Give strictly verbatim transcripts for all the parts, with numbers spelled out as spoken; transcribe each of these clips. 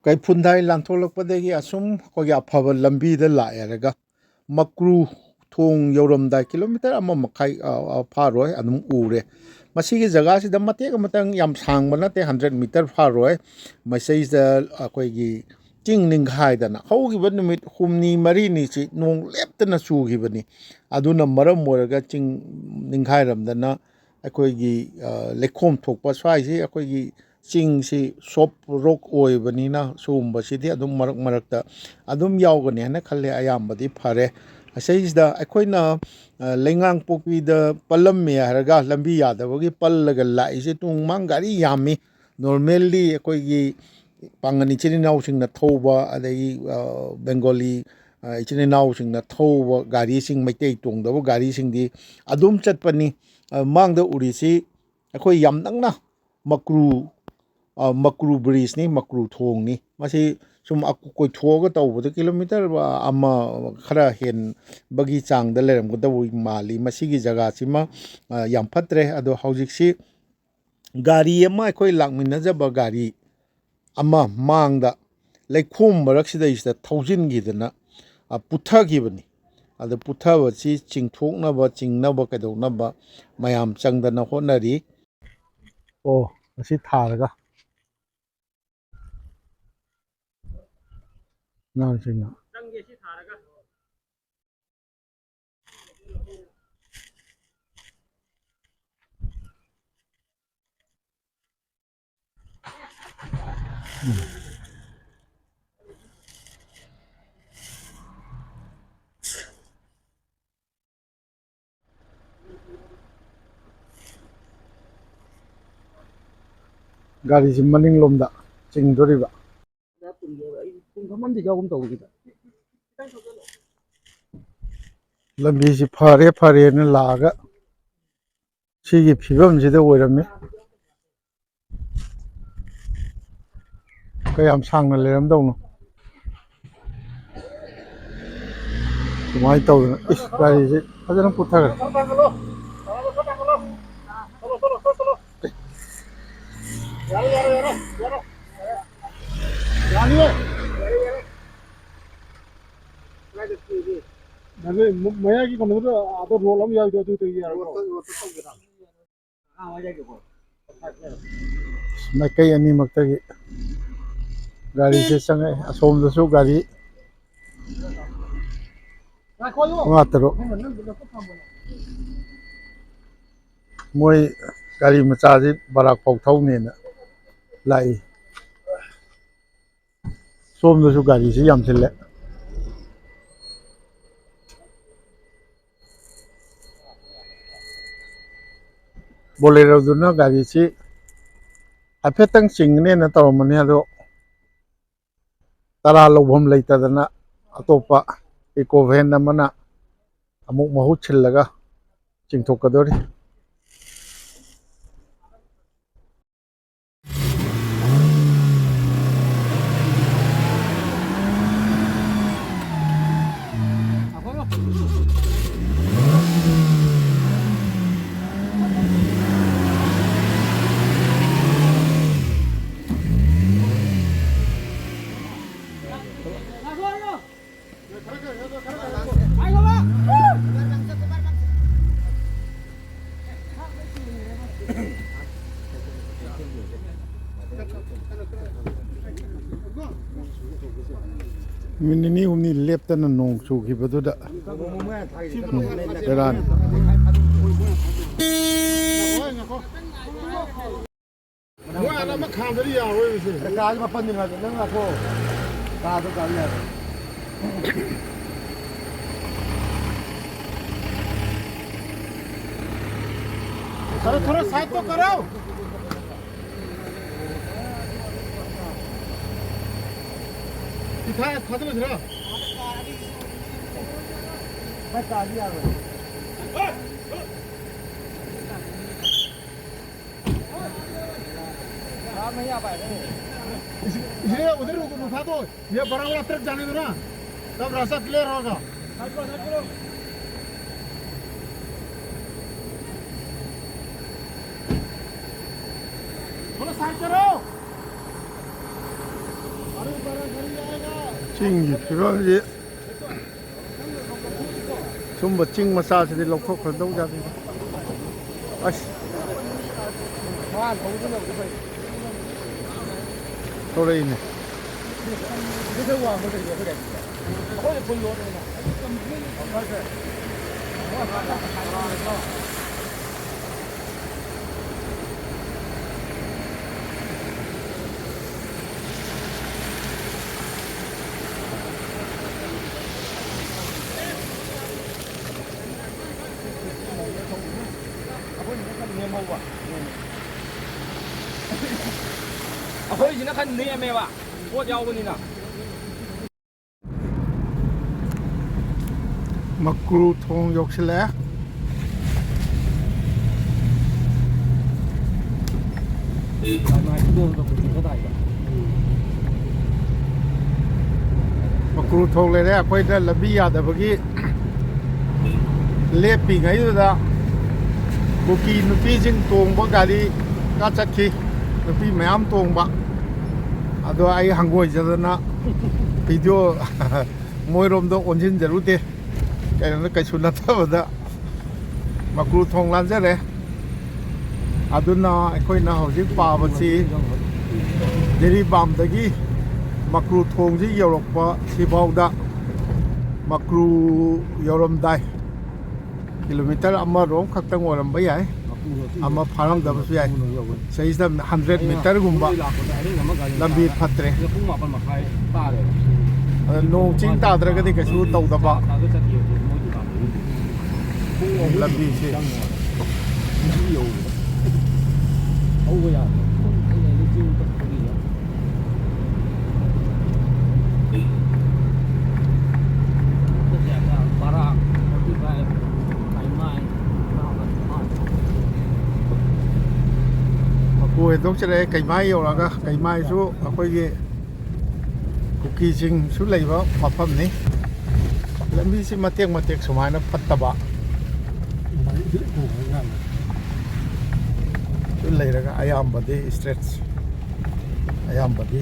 ꯀꯩꯐꯨꯟꯗꯥꯏ ꯂꯥꯟꯊꯣꯛꯂꯛꯄꯗꯒꯤ ꯑꯁꯨꯝ ꯑꯩꯈꯣꯏꯒꯤ ꯑꯐꯕ ꯂꯝꯕꯤꯗ ꯂꯥꯛꯑꯦꯔꯒ ꯃꯀ꯭ꯔꯨ ꯊꯣꯡ ꯌꯧꯔꯝꯗꯥꯏ ꯀꯤꯂꯣꯃꯤꯇꯔ ꯑꯃ ꯃꯈꯥꯏ, ꯑ, ꯑ, ꯐꯥꯔꯣꯏ, ꯑꯗꯨꯝ ꯎꯔꯦ꯫ ꯃꯁꯤꯒꯤ ꯖꯒꯥꯁꯤꯗ ꯃꯇꯦꯛ ꯑꯃꯇꯪ, ꯌꯥꯝ ꯁꯥꯡꯕ ꯅꯠꯇꯦ, ꯍꯟꯗ꯭ꯔꯦꯠ ꯃꯤꯇꯔ ꯐꯥꯔꯣꯏ꯫ ꯃꯁꯤꯗꯩꯁꯤꯗ ꯑꯩꯈꯣꯏꯒꯤ ꯆꯤꯡ ꯅꯤꯡꯈꯥꯏꯗꯅ ꯍꯧꯈꯤꯕ ꯅꯨꯃꯤꯠ ꯍꯨꯝꯅꯤ ꯃꯔꯤꯅꯤꯁꯤ ꯅꯣꯡ ꯂꯦꯞꯇꯅ ꯆꯨꯈꯤꯕꯅꯤ꯫ ꯑꯗꯨꯅ ꯃꯔꯝ ꯑꯣꯏꯔꯒ ꯆꯤꯡ ꯅꯤꯡꯈꯥꯏꯔꯝꯗꯅ ꯑꯩꯈꯣꯏꯒꯤ, ꯑ, ꯂꯩꯈꯣꯝ ꯊꯣꯛꯄ ꯁ꯭ꯋꯥꯏꯁꯤ ꯑꯩꯈꯣꯏꯒꯤ ꯆꯤꯡꯁꯤ ꯁꯣꯞ ꯔꯣꯛ ꯑꯣꯏꯕꯅꯤꯅ ꯁꯤꯒꯨꯝꯕꯁꯤꯗꯤ ꯑꯗꯨꯝ ꯃꯔꯛ ꯃꯔꯛꯇ ꯑꯗꯨꯝ ꯌꯥꯎꯒꯅꯤ ꯍꯥꯏꯅ ꯈꯜꯂꯦ꯫ ꯑꯌꯥꯝꯕꯗꯤ ꯐꯔꯦ꯫ ꯑꯁꯤꯁꯤꯗ ꯑꯩꯈꯣꯏꯅ, ꯑ, ꯂꯩꯉꯥꯡꯄꯣꯛꯄꯤꯗ ꯄꯜꯂꯝꯃꯦ ꯍꯥꯏꯔꯒ ꯂꯝꯕꯤ ꯌꯥꯗꯕꯒꯤ ꯄꯜꯂꯒ ꯂꯥꯛꯏꯁꯦ꯫ ꯇꯨꯡ ꯃꯥꯡ ꯒꯥꯔꯤ ꯌꯥꯝꯃꯤ꯫ Normally ꯑꯩꯈꯣꯏꯒꯤ ꯄꯥꯡꯒꯜ ꯏꯆꯤꯟ ꯏꯅꯥꯎꯁꯤꯡꯅ ꯊꯧꯕ, ꯑꯗꯒꯤ, ꯑ, ꯕꯦꯡꯒꯣꯂꯤ, ꯑ, ꯏꯆꯤꯟ ꯏꯅꯥꯎꯁꯤꯡꯅ ꯊꯧꯕ ꯒꯥꯔꯤꯁꯤꯡ, ꯃꯩꯇꯩ ꯇꯣꯡꯗꯕ ꯒꯥꯔꯤꯁꯤꯡꯗꯤ ꯑꯗꯨꯝ ꯆꯠꯄꯅꯤ꯫ ꯑ, ꯃꯥꯡꯗ ꯎꯔꯤꯁꯤ ꯑꯩꯈꯣꯏ ꯌꯥꯝ ꯅꯛꯅ ꯃꯀ꯭ꯔꯨ, ꯑ, ꯃꯀ꯭ꯔꯨ ꯕ꯭ꯔꯤꯖꯅꯤ, ꯃꯀ꯭ꯔꯨ ꯊꯣꯡꯅꯤ꯫ ꯃꯁꯤ ꯁꯨꯝ ꯑꯀꯨ-, ꯀꯣꯏꯊꯣꯛꯑꯒ ꯇꯧꯕꯗ ꯀꯤꯂꯣꯃꯤꯇꯔ ꯑꯃ ꯈꯔ ꯍꯦꯟꯕꯒꯤ ꯆꯥꯡꯗ ꯂꯩꯔꯝꯒꯗꯧꯕ ꯃꯥꯜꯂꯤ꯫ ꯃꯁꯤꯒꯤ ꯖꯒꯥꯁꯤꯃ, ꯑ, ꯌꯥꯝ ꯐꯠꯇ꯭ꯔꯦ꯫ ꯑꯗꯣ ꯍꯧꯖꯤꯛꯁꯤ ꯒꯥꯔꯤ ꯑꯃ, ꯑꯩꯈꯣꯏ ꯂꯥꯛꯃꯤꯟꯅꯖꯕ ꯒꯥꯔꯤ ꯑꯃ ꯃꯥꯡꯗ ꯂꯩꯈꯣꯝ ꯃꯔꯛꯁꯤꯗꯩꯁꯤꯗ ꯊꯧꯖꯤꯟꯈꯤꯗꯅ, ꯑ, ꯄꯨꯊꯈꯤꯕꯅꯤ꯫ ꯑꯗ ꯄꯨꯊꯕꯁꯤ ꯆꯤꯡꯊꯣꯛꯅꯕ, ꯆꯤꯡꯅꯕ, ꯀꯩꯗꯧꯅꯕ ꯃꯌꯥꯝ ꯆꯪꯗꯅ ꯍꯣꯠꯅꯔꯤ꯫ ꯑꯣ, ꯑꯁꯤ ꯊꯥꯔꯒ ꯑꯉꯥꯡꯁꯤꯡꯅ꯫ ꯒꯥꯔꯤꯁꯤ ꯃꯅꯤꯡꯂꯣꯝꯗ ꯆꯤꯡꯗꯣꯔꯤꯕ꯫ ꯂꯝꯕꯤꯁꯤ ꯐꯔꯦ ꯐꯔꯦꯅ ꯂꯥꯛꯑꯒ ꯁꯤꯒꯤ ꯐꯤꯕꯝꯁꯤꯗ ꯑꯣꯏꯔꯝꯃꯤ꯫ ꯀꯌꯥꯝ ꯁꯥꯡꯅ ꯂꯩꯔꯝꯗꯧꯅꯣ? ꯁꯨꯃꯥꯏꯅ ꯇꯧꯗꯅ, ꯏꯁ, ꯒꯥꯔꯤꯁꯦ ꯐꯖꯅ ꯄꯨꯊꯈ꯭ꯔꯦ꯫ ꯑꯗꯨ ꯃꯌꯥꯏꯒꯤ ꯀꯩꯅꯣꯗ ꯑꯗ ꯔꯣꯜ ꯑꯃ ꯌꯥꯎꯏꯗꯣ ꯑꯗꯨ ꯇꯧ ꯌꯥꯔꯣꯏꯗ꯭ꯔꯣ? ꯃꯥꯏꯀꯩ ꯑꯅꯤꯃꯛꯇꯒꯤ ꯒꯥꯔꯤꯁꯦ ꯆꯪꯉꯛꯑꯦ꯫ ꯑꯁꯣꯝꯗꯁꯨ ꯒꯥꯔꯤ ꯃꯉꯥ ꯇꯔꯨꯛ꯫ ꯃꯣꯏ ꯒꯥꯔꯤ ꯃꯆꯥꯁꯤ ꯕꯔꯥꯛ ꯐꯥꯎ ꯊꯧꯅꯦꯅ ꯂꯥꯛꯏ꯫ ꯁꯣꯝꯗꯁꯨ ꯒꯥꯔꯤꯁꯤ ꯌꯥꯝꯁꯤꯜꯂꯦ꯫ ꯕꯣꯂꯦꯔꯣꯗꯨꯅ ꯒꯥꯔꯤꯁꯤ ꯍꯥꯏꯐꯦꯠꯇꯪ ꯆꯤꯡꯒꯅꯦꯅ ꯇꯧꯔꯝꯕꯅꯤ, ꯑꯗꯣ ꯇꯔꯥ ꯂꯧꯐꯝ ꯂꯩꯇꯗꯅ ꯑꯇꯣꯞꯄ ꯏꯀꯣ ꯚꯦꯟ ꯑꯃꯅ ꯑꯃꯨꯛ ꯃꯍꯨꯠ ꯁꯤꯜꯂꯒ ꯆꯤꯡꯊꯣꯛꯀꯗꯧꯔꯤ꯫ ꯅꯨꯃꯤꯠ ꯅꯤꯅꯤ ꯍꯨꯝꯅꯤ ꯂꯦꯞꯇꯅ ꯅꯣꯡ ꯆꯨꯈꯤꯕꯗꯨꯗ, ꯎꯝ, ꯕꯦꯔꯥꯅꯤ꯫ ꯃꯣꯏ ꯑꯥꯗ ꯑꯃ ꯈꯥꯝꯗꯗꯤ ꯌꯥꯔꯣꯏꯕ ꯁꯦ꯫ ꯀꯥꯁꯦ ꯃꯥꯄꯟꯅꯤ ꯉꯥꯏ-, ꯅꯪ ꯉꯥꯏꯈꯣ꯫ ꯀꯥꯗꯣ ꯀꯥꯕ ꯌꯥꯔꯣꯏ꯫ ꯊꯣꯔꯥ, ꯊꯣꯔꯥ side ꯇꯣ ꯀꯔꯣ꯫ ꯁꯤ ꯊꯥ-, ꯊꯥꯖꯤꯜꯂꯁꯤꯔꯣ? ꯚꯥꯏ, ꯀꯥꯗꯤ ꯌꯥꯔꯣꯏ꯫ इस-, इसलिए उधर रुको, उठा दो। ये बड़ा वाला ट्रक जाने दो ना, तब रास्ता क्लियर होगा। थोड़ा साइड करो। अरे ꯆꯤꯡꯒꯤ ꯐꯤꯕꯝꯁꯤ, ꯁꯨꯝꯕ ꯆꯤꯡ ꯃꯆꯥꯁꯤꯗꯤ ꯂꯧꯊꯣꯛꯈ꯭ꯔꯗꯧ ꯖꯥꯠꯅꯤ꯫ ꯑꯁ, ꯊꯣꯔꯛꯏꯅꯦ꯫ ꯑꯩꯈꯣꯏꯁꯤꯅ ꯈꯔ ꯅꯦꯝꯃꯦꯕ, ꯄꯣꯠ ꯌꯥꯎꯕꯅꯤꯅ꯫ ꯃꯀ꯭ꯔꯨ ꯊꯣꯡ ꯌꯧꯁꯤꯜꯂꯛꯑꯦ꯫ ꯃꯀ꯭ꯔꯨ ꯊꯣꯡ ꯂꯩꯔꯦ꯫ ꯑꯩꯈꯣꯏꯗ ꯂꯝꯕꯤ ꯌꯥꯗꯕꯒꯤ ꯂꯦꯞꯄꯤꯉꯩꯗꯨꯗ ꯀꯨꯀꯤ ꯅꯨꯄꯤꯁꯤꯡ ꯇꯣꯡꯕ ꯒꯥꯔꯤꯒ ꯆꯠꯈꯤ, ꯅꯨꯄꯤ ꯃꯌꯥꯝ ꯇꯣꯡꯕ꯫ ꯑꯗꯣ ꯑꯩ ꯍꯪꯒꯣꯏꯖꯗꯅ ꯚꯤꯗꯤꯑꯣ ꯃꯣꯏꯔꯣꯝꯗ ꯑꯣꯟꯁꯤꯟꯖꯔꯨꯗꯦ꯫ ꯀꯩꯅꯣꯗ, ꯀꯩꯁꯨ ꯅꯠꯇꯕꯗ ꯃꯀ꯭ꯔꯨ ꯊꯣꯡ ꯂꯥꯟꯖꯔꯦ꯫ ꯑꯗꯨꯅ ꯑꯩꯈꯣꯏꯅ ꯍꯧꯖꯤꯛ ꯄꯥꯕꯁꯤ ꯖꯤꯔꯤꯕꯥꯝꯗꯒꯤ ꯃꯀ꯭ꯔꯨ ꯊꯣꯡꯁꯤ ꯌꯧꯔꯛꯄ ꯁꯤꯐꯥꯎꯗ, ꯃꯀ꯭ꯔꯨ ꯌꯧꯔꯝꯗꯥꯏ ꯀꯤꯂꯣꯃꯤꯇꯔ ꯑꯃꯔꯣꯝ ꯈꯛꯇꯪ ꯑꯣꯏꯔꯝꯕ ꯌꯥꯏ, ꯑꯃ ꯐꯥꯔꯝꯗꯕꯁꯨ ꯌꯥꯏ꯫ ꯁꯤꯗꯩꯁꯤꯗ ꯍꯟꯗ꯭ꯔꯦꯠ ꯃꯤꯇꯔꯒꯨꯝꯕ ꯂꯝꯕꯤ ꯐꯠꯇ꯭ꯔꯦ꯫ ꯑꯗ ꯅꯣꯡ ꯆꯤꯡ ꯇꯥꯗ꯭ꯔꯒꯗꯤ ꯀꯩꯁꯨ ꯇꯧꯗꯕ ꯂꯝꯕꯤꯁꯦ꯫ ꯃꯀ꯭ꯔꯨ ꯍꯦꯟꯗꯣꯛꯆꯔꯛꯑꯦ꯫ ꯀꯩꯃꯥꯏ ꯌꯧꯔꯒ, ꯀꯩꯃꯥꯏꯁꯨ ꯑꯩꯈꯣꯏꯒꯤ ꯀꯨꯀꯤꯁꯤꯡꯁꯨ ꯂꯩꯕ ꯃꯐꯝꯅꯤ꯫ ꯂꯝꯕꯤꯁꯤ ꯃꯇꯦꯛ ꯃꯇꯦꯛ ꯁꯨꯃꯥꯏꯅ ꯐꯠꯇꯕ ꯁꯨ ꯂꯩꯔꯒ, ꯑꯌꯥꯝꯕꯗꯤ ꯏꯁꯇ꯭ꯔꯦꯠꯁ ꯑꯌꯥꯝꯕꯗꯤ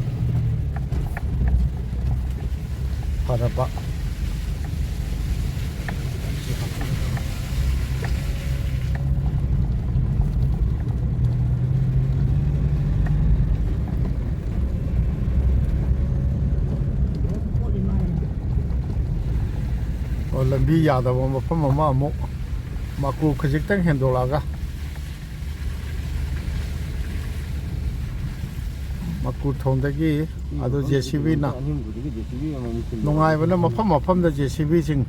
ꯐꯔꯕ꯫ ꯑꯣ, ꯂꯝꯕꯤ ꯌꯥꯗꯕ ꯃꯐꯝ ꯑꯃ ꯑꯃꯨꯛ ꯃꯀꯨ ꯈꯖꯤꯛꯇꯪ ꯍꯦꯟꯗꯣꯛꯂꯛꯑꯒ ꯃꯀꯨ ꯊꯣꯡꯗꯒꯤ ꯑꯗꯨ JCBꯅ ꯅꯨꯡꯉꯥꯏꯕꯅ ꯃꯐꯝ ꯃꯐꯝꯗ JCBꯁꯤꯡ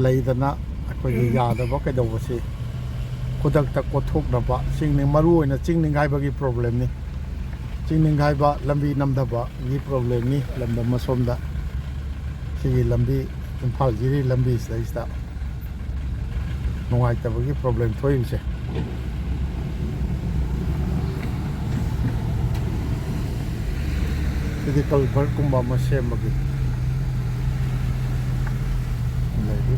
ꯂꯩꯗꯅ ꯑꯩꯈꯣꯏꯒꯤ ꯌꯥꯗꯕ ꯀꯩꯗꯧꯕꯁꯤ ꯈꯨꯗꯛꯇ ꯀꯣꯠꯊꯣꯛꯅꯕ, ꯆꯤꯡ ꯅꯤꯡ-, ꯃꯔꯨ ꯑꯣꯏꯅ ꯆꯤꯡ ꯅꯤꯡꯈꯥꯏꯕꯒꯤ problemꯅꯤ꯫ ꯆꯤꯡ ꯅꯤꯡꯈꯥꯏꯕ, ꯂꯝꯕꯤ ꯅꯝꯊꯕꯒꯤ problemꯅꯤ꯫ ꯂꯝꯗꯝ ꯑꯁꯣꯝꯗ ꯁꯤꯒꯤ ꯂꯝꯕꯤ, ꯏꯝꯐꯥꯜ ꯖꯤꯔꯤ ꯂꯝꯕꯤꯁꯤꯗꯩꯁꯤꯗ ꯅꯨꯡꯉꯥꯏꯇꯕꯒꯤ problem ꯊꯣꯛꯏꯕꯁꯦ꯫ ꯁꯤꯗꯤ culvertꯀꯨꯝꯕ ꯑꯃ ꯁꯦꯝꯕꯒꯤ ꯂꯩꯔꯤ꯫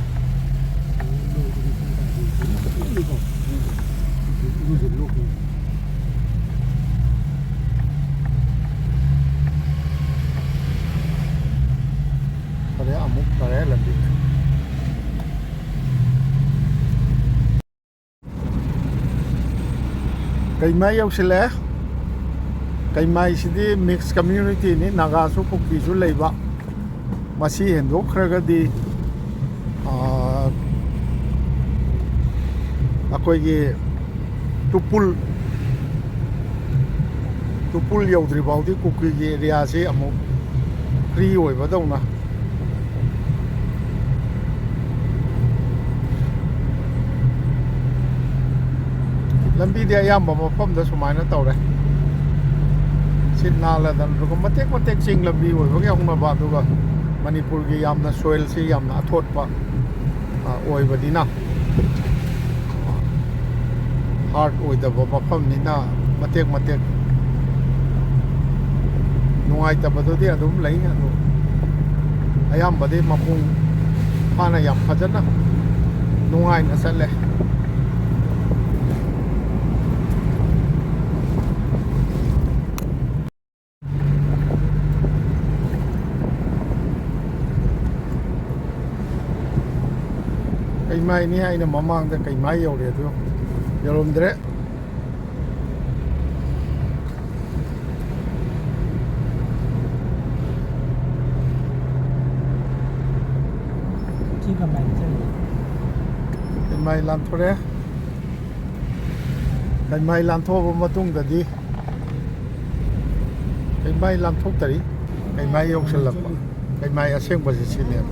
ꯐꯔꯦ, ꯑꯃꯨꯛ ꯐꯔꯦ ꯂꯝꯕꯤ꯫ ꯀꯩꯃꯥꯏ ꯌꯧꯁꯤꯜꯂꯛꯑꯦ꯫ ꯀꯩꯃꯥꯏꯁꯤꯗꯤ mix communityꯅꯤ, ꯅꯥꯒꯥꯁꯨ ꯀꯨꯀꯤꯁꯨ ꯂꯩꯕ꯫ ꯃꯁꯤ ꯍꯦꯟꯗꯣꯛꯈ꯭ꯔꯒꯗꯤ, ꯑꯥ, ꯑꯩꯈꯣꯏꯒꯤ ꯇꯨꯄꯨꯜ, ꯇꯨꯄꯨꯜ ꯌꯧꯗ꯭ꯔꯤ ꯐꯥꯎꯗꯤ ꯀꯨꯀꯤꯒꯤ areaꯁꯤ ꯑꯃꯨꯛ free ꯑꯣꯏꯕꯗꯧꯅ꯫ ꯂꯝꯕꯤꯗꯤ ꯑꯌꯥꯝꯕ ꯃꯐꯝꯗ ꯁꯨꯃꯥꯏꯅ ꯇꯧꯔꯦ꯫ ꯁꯤꯠ ꯅꯥꯜꯂꯗꯅ, ꯑꯗꯨꯒ ꯃꯇꯦꯛ ꯃꯇꯦꯛ ꯆꯤꯡ ꯂꯝꯕꯤ ꯑꯣꯏꯕꯒꯤ ꯍꯧꯅꯕ, ꯑꯗꯨꯒ ꯃꯅꯤꯄꯨꯔꯒꯤ ꯌꯥꯝꯅ soilꯁꯤ ꯌꯥꯝꯅ ꯑꯊꯣꯠꯄ, ꯑ, ꯑꯣꯏꯕꯅꯤꯅ, hard ꯑꯣꯏꯗꯕ ꯃꯐꯝꯅꯤꯅ ꯃꯇꯦꯛ ꯃꯇꯦꯛ ꯅꯨꯡꯉꯥꯏꯇꯕꯗꯨꯗꯤ ꯑꯗꯨꯝ ꯂꯩ꯫ ꯑꯗꯨ ꯑꯌꯥꯝꯕꯗꯤ ꯃꯄꯨꯡ ꯐꯥꯅ ꯌꯥꯝ ꯐꯖꯅ ꯅꯨꯡꯉꯥꯏꯅ ꯆꯠꯂꯦ꯫ ꯀꯩꯃꯥꯏꯅꯤ ꯍꯥꯏꯅ ꯃꯃꯥꯡꯗ ꯀꯩꯃꯥꯏ ꯌꯧꯔꯦ, ꯑꯗꯨ ꯌꯧꯔꯝꯗ꯭ꯔꯦ꯫ ꯁꯤ ꯀꯃꯥꯏꯅ ꯆꯠꯂꯤ? ꯀꯩꯃꯥꯏ ꯂꯥꯟꯊꯣꯔꯛꯑꯦ꯫ ꯀꯩꯃꯥꯏ ꯂꯥꯟꯊꯣꯛꯑꯕ ꯃꯇꯨꯡꯗꯗꯤ, ꯀꯩꯃꯥꯏ ꯂꯥꯟꯊꯣꯛꯇꯔꯤ꯫ ꯀꯩꯃꯥꯏ ꯌꯧꯁꯜꯂꯛꯄ꯫ ꯀꯩꯃꯥꯏ ꯑꯁꯦꯡꯕꯁꯤ ꯁꯤꯅꯦꯕ꯫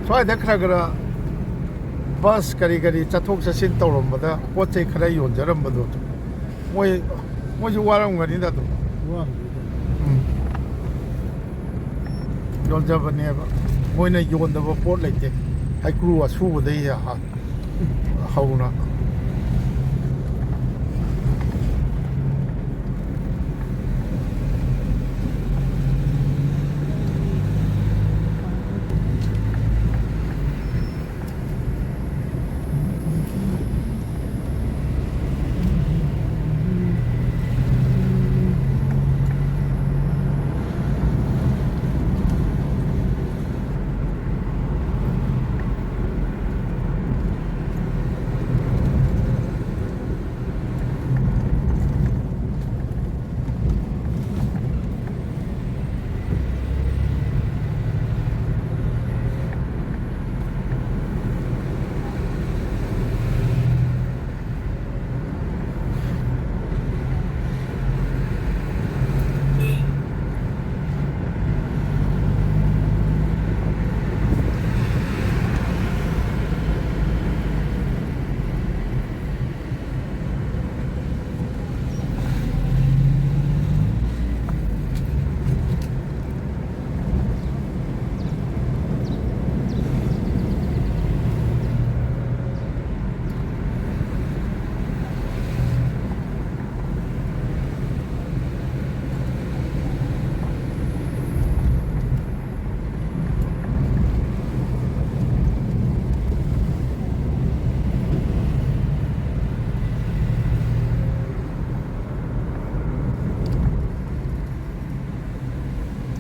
ꯁ꯭ꯋꯥꯏꯗ ꯈꯔ ꯈꯔ ꯕꯁ ꯀꯔꯤ ꯀꯔꯤ ꯆꯠꯊꯣꯛ ꯆꯠꯁꯤꯟ ꯇꯧꯔꯝꯕꯗ ꯄꯣꯠ ꯆꯩ ꯈꯔ ꯌꯣꯟꯖꯔꯝꯕꯗꯣ, ꯃꯣꯏ, ꯃꯣꯏꯁꯨ ꯋꯥꯔꯝꯒꯅꯤꯗ ꯑꯗꯨꯝ꯫ ꯎꯝ꯫ ꯌꯣꯟꯖꯕꯅꯦꯕ꯫ ꯃꯣꯏꯅ ꯌꯣꯟꯗꯕ ꯄꯣꯠ ꯂꯩꯇꯦ꯫ ꯍꯩꯀ꯭ꯔꯨ ꯑꯁꯨꯕꯗꯩ ꯍ-, ꯍꯧꯅ꯫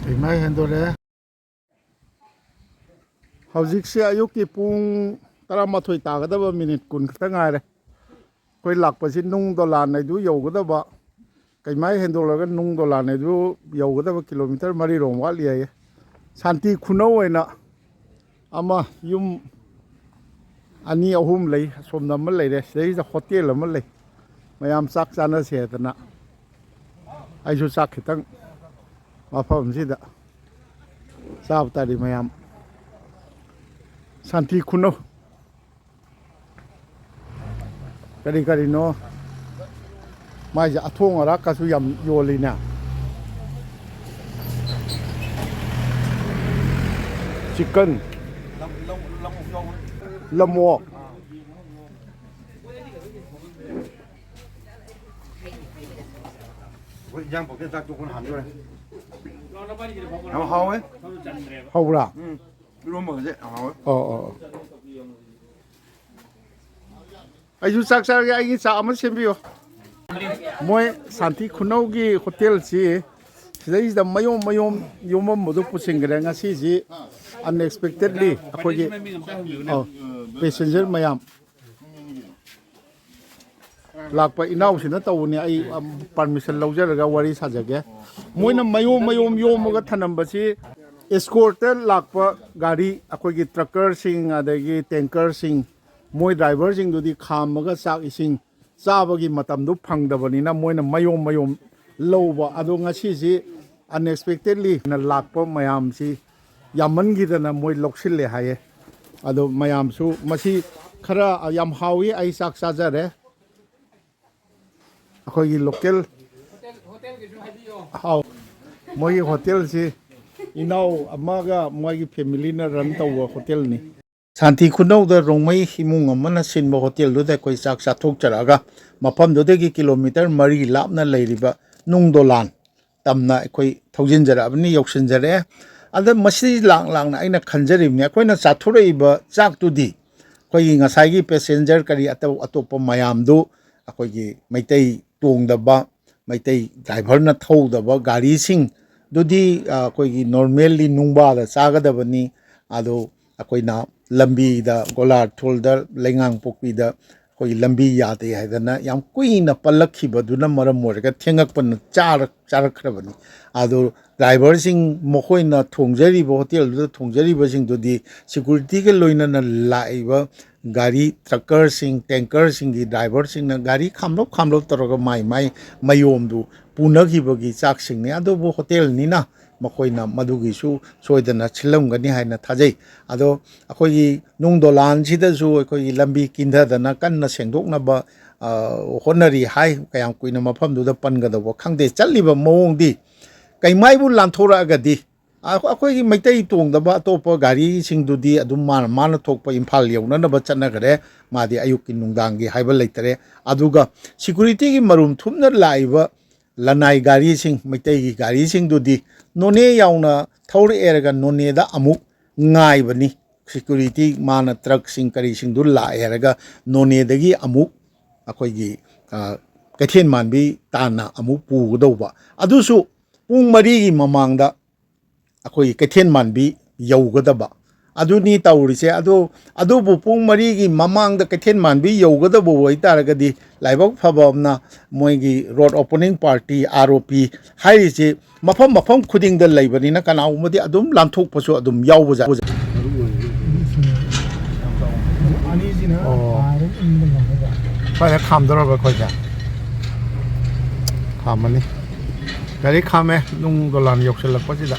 ꯀꯩꯃꯥꯏ ꯍꯦꯟꯗꯣꯔꯦ꯫ ꯍꯧꯖꯤꯛꯁꯦ ꯑꯌꯨꯛꯀꯤ ꯄꯨꯡ ꯇꯔꯥꯃꯥꯊꯣꯏ ꯇꯥꯒꯗꯕ ꯃꯤꯅꯤꯠ ꯀꯨꯟ ꯈꯛꯇ ꯉꯥꯏꯔꯦ꯫ ꯑꯩꯈꯣꯏ ꯂꯥꯛꯄꯁꯤ ꯅꯨꯡ ꯗꯣꯂꯥꯟ ꯍꯥꯏꯗꯨ ꯌꯧꯒꯗꯕ, ꯀꯩꯃꯥꯏ ꯍꯦꯟꯗꯣꯛꯂꯒ ꯅꯨꯡ ꯗꯣꯂꯥꯟ ꯍꯥꯏꯗꯨ ꯌꯧꯒꯗꯕ ꯀꯤꯂꯣꯃꯤꯇꯔ ꯃꯔꯤꯔꯣꯝ ꯋꯥꯠꯂꯤ ꯍꯥꯏꯌꯦ꯫ ꯁꯥꯟꯇꯤ ꯈꯨꯅꯧ ꯑꯣꯏꯅ ꯑꯃ, ꯌꯨꯝ ꯑꯅꯤ ꯑꯍꯨꯝ ꯂꯩ, ꯑꯁꯣꯝꯗ ꯑꯃ ꯂꯩꯔꯦ, ꯁꯤꯗꯩꯁꯤꯗ ꯍꯣꯇꯦꯜ ꯑꯃ ꯂꯩ꯫ ꯃꯌꯥꯝ ꯆꯥꯛ ꯆꯥꯅꯁꯦꯗꯅ ꯑꯩꯁꯨ ꯆꯥꯛ ꯈꯤꯇꯪ ꯃꯐꯝꯁꯤꯗ ꯆꯥꯕ ꯇꯥꯔꯤ ꯃꯌꯥꯝ꯫ ꯁꯥꯟꯇꯤ ꯈꯨꯅꯧ꯫ ꯀꯔꯤ ꯀꯔꯤꯅꯣ ꯃꯥꯏꯁꯦ, ꯑꯊꯣꯡ ꯑꯔꯥꯛꯀꯁꯨ ꯌꯥꯝ ꯌꯣꯜꯂꯤꯅꯦ꯫ ꯆꯤꯛꯀꯟ, ꯂꯝꯑꯣꯛ꯫ ꯑꯩꯈꯣꯏ ꯏꯟꯖꯥꯡ ꯄꯣꯛꯀꯦ ꯆꯥꯛ ꯇꯣꯛꯄꯅ ꯍꯥꯟꯗꯣꯔꯦ꯫ ꯌꯥꯝ ꯍꯥꯎꯋꯦ꯫ ꯍꯧꯕ꯭ꯔꯥ? ꯎꯝ꯫ ꯏꯔꯣꯝꯕꯒꯁꯦ ꯌꯥꯝ ꯍꯥꯎꯋꯦ꯫ ꯑꯣ, ꯑꯣ, ꯑꯣ꯫ ꯑꯩꯁꯨ ꯆꯥꯛ ꯆꯥꯔꯒꯦ, ꯑꯩꯒꯤ ꯆꯥꯛ ꯑꯃ ꯁꯦꯝꯕꯤꯌꯣ꯫ ꯃꯣꯏ ꯁꯥꯟꯇꯤ ꯈꯨꯅꯧꯒꯤ ꯍꯣꯇꯦꯜꯁꯤ ꯁꯤꯗꯩꯁꯤꯗ ꯃꯌꯣꯝ ꯃꯌꯣꯝ ꯌꯣꯝꯃꯝꯕꯗꯨ ꯄꯨꯁꯤꯟꯈ꯭ꯔꯦ꯫ ꯉꯁꯤꯁꯤ unexpectedly ꯑꯩꯈꯣꯏꯒꯤ, ꯑꯧ, ꯄꯦꯁꯦꯟꯖꯔ ꯃꯌꯥꯝ ꯂꯥꯛꯄ ꯏꯅꯥꯎꯁꯤꯅ ꯇꯧꯕꯅꯤ꯫ ꯑꯩ, ꯑꯝ, ꯄꯥꯔꯃꯤꯁꯟ ꯂꯧꯖꯔꯒ ꯋꯥꯔꯤ ꯁꯥꯖꯒꯦ꯫ ꯃꯣꯏꯅ ꯃꯌꯣꯝ ꯃꯌꯣꯝ ꯌꯣꯝꯃꯒ ꯊꯅꯝꯕꯁꯤ ꯑꯦꯁꯀꯣꯔꯠꯇ ꯂꯥꯛꯄ ꯒꯥꯔꯤ, ꯑꯩꯈꯣꯏꯒꯤ ꯇ꯭ꯔꯛꯀꯔꯁꯤꯡ ꯑꯗꯒꯤ ꯇꯦꯡꯀꯔꯁꯤꯡ, ꯃꯣꯏ ꯗ꯭ꯔꯥꯏꯚꯔꯁꯤꯡꯗꯨꯗꯤ ꯈꯥꯝꯃꯒ ꯆꯥꯛ ꯏꯁꯤꯡ ꯆꯥꯕꯒꯤ ꯃꯇꯝꯗꯨ ꯐꯪꯗꯕꯅꯤꯅ ꯃꯣꯏꯅ ꯃꯌꯣꯝ ꯃꯌꯣꯝ ꯂꯧꯕ꯫ ꯑꯗꯣ ꯉꯁꯤꯁꯤ unexpectedly ꯂꯥꯛꯄ ꯃꯌꯥꯝꯁꯤ ꯌꯥꯝꯃꯟꯈꯤꯗꯅ ꯃꯣꯏ ꯂꯧꯁꯤꯜꯂꯦ ꯍꯥꯏꯌꯦ꯫ ꯑꯗꯣ ꯃꯌꯥꯝꯁꯨ ꯃꯁꯤ ꯈꯔ ꯌꯥꯝ ꯍꯥꯎꯏ, ꯑꯩ ꯆꯥꯛ ꯆꯥꯖꯔꯦ꯫ ꯑꯩꯈꯣꯏꯒꯤ ꯂꯣꯀꯦꯜ, ꯍꯥꯎ, ꯃꯣꯏꯒꯤ ꯍꯣꯇꯦꯜꯁꯤ ꯏꯅꯥꯎ ꯑꯃꯒ ꯃꯣꯏꯒꯤ ꯐꯦꯃꯤꯂꯤꯅ ꯔꯟ ꯇꯧꯕ ꯍꯣꯇꯦꯜꯅꯤ꯫ ꯁꯥꯟꯇꯤ ꯈꯨꯅꯧꯗ ꯔꯣꯡꯃꯩ ꯏꯃꯨꯡ ꯑꯃꯅ ꯁꯤꯟꯕ ꯍꯣꯇꯦꯜꯗꯨꯗ ꯑꯩꯈꯣꯏ ꯆꯥꯛ ꯆꯥꯊꯣꯛꯆꯔꯛꯑꯒ ꯃꯐꯝꯗꯨꯗꯒꯤ ꯀꯤꯂꯣꯃꯤꯇꯔ ꯃꯔꯤ ꯂꯥꯞꯅ ꯂꯩꯔꯤꯕ ꯅꯨꯡꯗꯣꯂꯥꯟ ꯇꯝꯅ ꯑꯩꯈꯣꯏ ꯊꯧꯖꯤꯟꯖꯔꯛꯑꯕꯅꯤ, ꯌꯧꯁꯤꯟꯖꯔꯛꯑꯦ꯫ ꯑꯗ ꯃꯁꯤ ꯂꯥꯡ ꯂꯥꯡꯅ ꯑꯩꯅ ꯈꯟꯖꯔꯤꯕꯅꯤ, ꯑꯩꯈꯣꯏꯅ ꯆꯥꯊꯣꯔꯛꯏꯕ ꯆꯥꯛꯇꯨꯗꯤ ꯑꯩꯈꯣꯏꯒꯤ ꯉꯁꯥꯏꯒꯤ ꯄꯦꯁꯦꯟꯖꯔ ꯀꯔꯤ ꯑꯇꯣꯞ ꯑꯇꯣꯞꯄ ꯃꯌꯥꯝꯗꯨ ꯑꯩꯈꯣꯏꯒꯤ ꯃꯩꯇꯩ ꯇꯣꯡꯗꯕ, ꯃꯩꯇꯩ ꯗ꯭ꯔꯥꯏꯚꯔꯅ ꯊꯧꯗꯕ ꯒꯥꯔꯤꯁꯤꯡꯗꯨꯗꯤ, ꯑ, ꯑꯩꯈꯣꯏꯒꯤ normally ꯅꯨꯡꯕꯥꯗ ꯆꯥꯒꯗꯕꯅꯤ꯫ ꯑꯗꯣ ꯑꯩꯈꯣꯏꯅ ꯂꯝꯕꯤꯗ ꯒꯣꯂꯥꯔꯊꯣꯜꯗ, ꯂꯩꯉꯥꯡꯄꯣꯛꯄꯤꯗ ꯑꯩꯈꯣꯏꯒꯤ ꯂꯝꯕꯤ ꯌꯥꯗꯦ ꯍꯥꯏꯗꯅ ꯌꯥꯝ ꯀꯨꯏꯅ ꯄꯜꯂꯛꯈꯤꯕꯗꯨꯅ ꯃꯔꯝ ꯑꯣꯏꯔꯒ ꯊꯦꯡꯉꯛꯄꯅ ꯆꯥꯔ-, ꯆꯥꯔꯛꯈ꯭ꯔꯕꯅꯤ꯫ ꯑꯗꯨ ꯗ꯭ꯔꯥꯏꯚꯔꯁꯤꯡ, ꯃꯈꯣꯏꯅ ꯊꯣꯡꯖꯔꯤꯕ, ꯍꯣꯇꯦꯜꯗꯨꯗ ꯊꯣꯡꯖꯔꯤꯕꯁꯤꯡꯗꯨꯗꯤ ꯁꯦꯀꯨꯔꯤꯇꯤꯒ ꯂꯣꯏꯅꯅ ꯂꯥꯛꯏꯕ ꯒꯥꯔꯤ, ꯇ꯭ꯔꯛꯀꯔꯁꯤꯡ, ꯇꯦꯡꯀꯔꯁꯤꯡꯒꯤ ꯗ꯭ꯔꯥꯏꯚꯔꯁꯤꯡꯅ ꯒꯥꯔꯤ ꯈꯥꯝꯂꯞ ꯈꯥꯝꯂꯞ ꯇꯧꯔꯒ ꯃꯥꯏ ꯃꯥꯏ ꯃꯌꯣꯝꯗꯨ ꯄꯨꯅꯈꯤꯕꯒꯤ ꯆꯥꯛꯁꯤꯡꯅꯤ꯫ ꯑꯗꯨꯕꯨ ꯍꯣꯇꯦꯜꯅꯤꯅ ꯃꯈꯣꯏꯅ ꯃꯗꯨꯒꯤꯁꯨ ꯁꯣꯏꯗꯅ ꯁꯤꯜꯂꯝꯒꯅꯤ ꯍꯥꯏꯅ ꯊꯥꯖꯩ꯫ ꯑꯗꯣ ꯑꯩꯈꯣꯏꯒꯤ ꯅꯨꯡ ꯗꯣꯂꯥꯟꯁꯤꯗꯁꯨ ꯑꯩꯈꯣꯏꯒꯤ ꯂꯝꯕꯤ ꯀꯤꯟꯊꯗꯅ ꯀꯟꯅ ꯁꯦꯡꯗꯣꯛꯅꯕ, ꯑ, ꯍꯣꯠꯅꯔꯤ ꯍꯥꯏ꯫ ꯀꯌꯥꯝ ꯀꯨꯏꯅ ꯃꯐꯝꯗꯨꯗ ꯄꯟꯒꯗꯧꯕ ꯈꯪꯗꯦ꯫ ꯆꯠꯂꯤꯕ ꯃꯑꯣꯡꯗꯤ ꯀꯩꯃꯥꯏꯕꯨ ꯂꯥꯟꯊꯣꯔꯛꯑꯒꯗꯤ, ꯑ-, ꯑꯩꯈꯣꯏꯒꯤ ꯃꯩꯇꯩ ꯇꯣꯡꯗꯕ ꯑꯇꯣꯞꯄ ꯒꯥꯔꯤꯁꯤꯡꯗꯨꯗꯤ ꯑꯗꯨꯝ ꯃꯥꯅ, ꯃꯥꯅ ꯊꯣꯛꯄ ꯏꯝꯐꯥꯜ ꯌꯧꯅꯅꯕ ꯆꯠꯅꯈ꯭ꯔꯦ꯫ ꯃꯥꯗꯤ ꯑꯌꯨꯛꯀꯤ ꯅꯨꯡꯗꯥꯡꯒꯤ ꯍꯥꯏꯕ ꯂꯩꯇꯔꯦ꯫ ꯑꯗꯨꯒ ꯁꯦꯀꯨꯔꯤꯇꯤꯒꯤ ꯃꯔꯨꯝ ꯊꯨꯞꯅ ꯂꯥꯛꯏꯕ ꯂꯅꯥꯏ ꯒꯥꯔꯤꯁꯤꯡ, ꯃꯩꯇꯩꯒꯤ ꯒꯥꯔꯤꯁꯤꯡꯗꯨꯗꯤ ꯅꯣꯅꯦ ꯌꯥꯎꯅ ꯊꯧꯔꯛꯑꯦꯔꯒ ꯅꯣꯅꯦꯗ ꯑꯃꯨꯛ ꯉꯥꯏꯕꯅꯤ꯫ ꯁꯦꯀꯨꯔꯤꯇꯤ ꯃꯥꯅ ꯇ꯭ꯔꯛꯁꯤꯡ ꯀꯔꯤꯁꯤꯡꯗꯨ ꯂꯥꯛꯑꯦ ꯍꯥꯏꯔꯒ ꯅꯣꯅꯦꯗꯒꯤ ꯑꯃꯨꯛ ꯑꯩꯈꯣꯏꯒꯤ, ꯑ, ꯀꯩꯊꯦꯜ ꯃꯥꯟꯕꯤ ꯇꯥꯟꯅ ꯑꯃꯨꯛ ꯄꯨꯒꯗꯧꯕ꯫ ꯑꯗꯨꯁꯨ ꯄꯨꯡ ꯃꯔꯤꯒꯤ ꯃꯃꯥꯡꯗ ꯑꯩꯈꯣꯏꯒꯤ ꯀꯩꯊꯦꯜ ꯃꯥꯟꯕꯤ ꯌꯧꯒꯗꯕ꯫ ꯑꯗꯨꯅꯤ ꯇꯧꯔꯤꯁꯦ꯫ ꯑꯗꯨ, ꯑꯗꯨꯕꯨ ꯄꯨꯡ ꯃꯔꯤꯒꯤ ꯃꯃꯥꯡꯗ ꯀꯩꯊꯦꯜ ꯃꯥꯟꯕꯤ ꯌꯧꯒꯗꯕ ꯑꯣꯏꯇꯥꯔꯒꯗꯤ ꯂꯥꯏꯕꯛ ꯐꯕ ꯑꯃꯅ ꯃꯣꯏꯒꯤ ꯔꯣꯗ ꯑꯣꯄꯅꯤꯡ ꯄꯥꯔꯇꯤ, ꯑꯥꯔ ꯑꯣ ꯄꯤ ꯍꯥꯏꯔꯤꯁꯦ ꯃꯐꯝ ꯃꯐꯝ ꯈꯨꯗꯤꯡꯗ ꯂꯩꯕꯅꯤꯅ ꯀꯅꯥꯒꯨꯝꯕꯗꯤ ꯑꯗꯨꯝ ꯂꯥꯟꯊꯣꯛꯄꯁꯨ ꯑꯗꯨꯝ ꯌꯥꯎꯕꯖꯥꯠ꯫ ꯑꯅꯤꯁꯤꯅ ꯑꯣ꯫ ꯁ꯭ꯋꯥꯏꯗ ꯈꯥꯝꯗꯧꯔꯕ ꯑꯩꯈꯣꯏꯁꯦ? ꯈꯥꯝꯃꯅꯤ꯫ ꯒꯥꯔꯤ ꯈꯥꯝꯃꯦ ꯅꯨꯡ ꯗꯣꯂꯥꯟ ꯌꯧꯁꯤꯜꯂꯛꯄꯁꯤꯗ꯫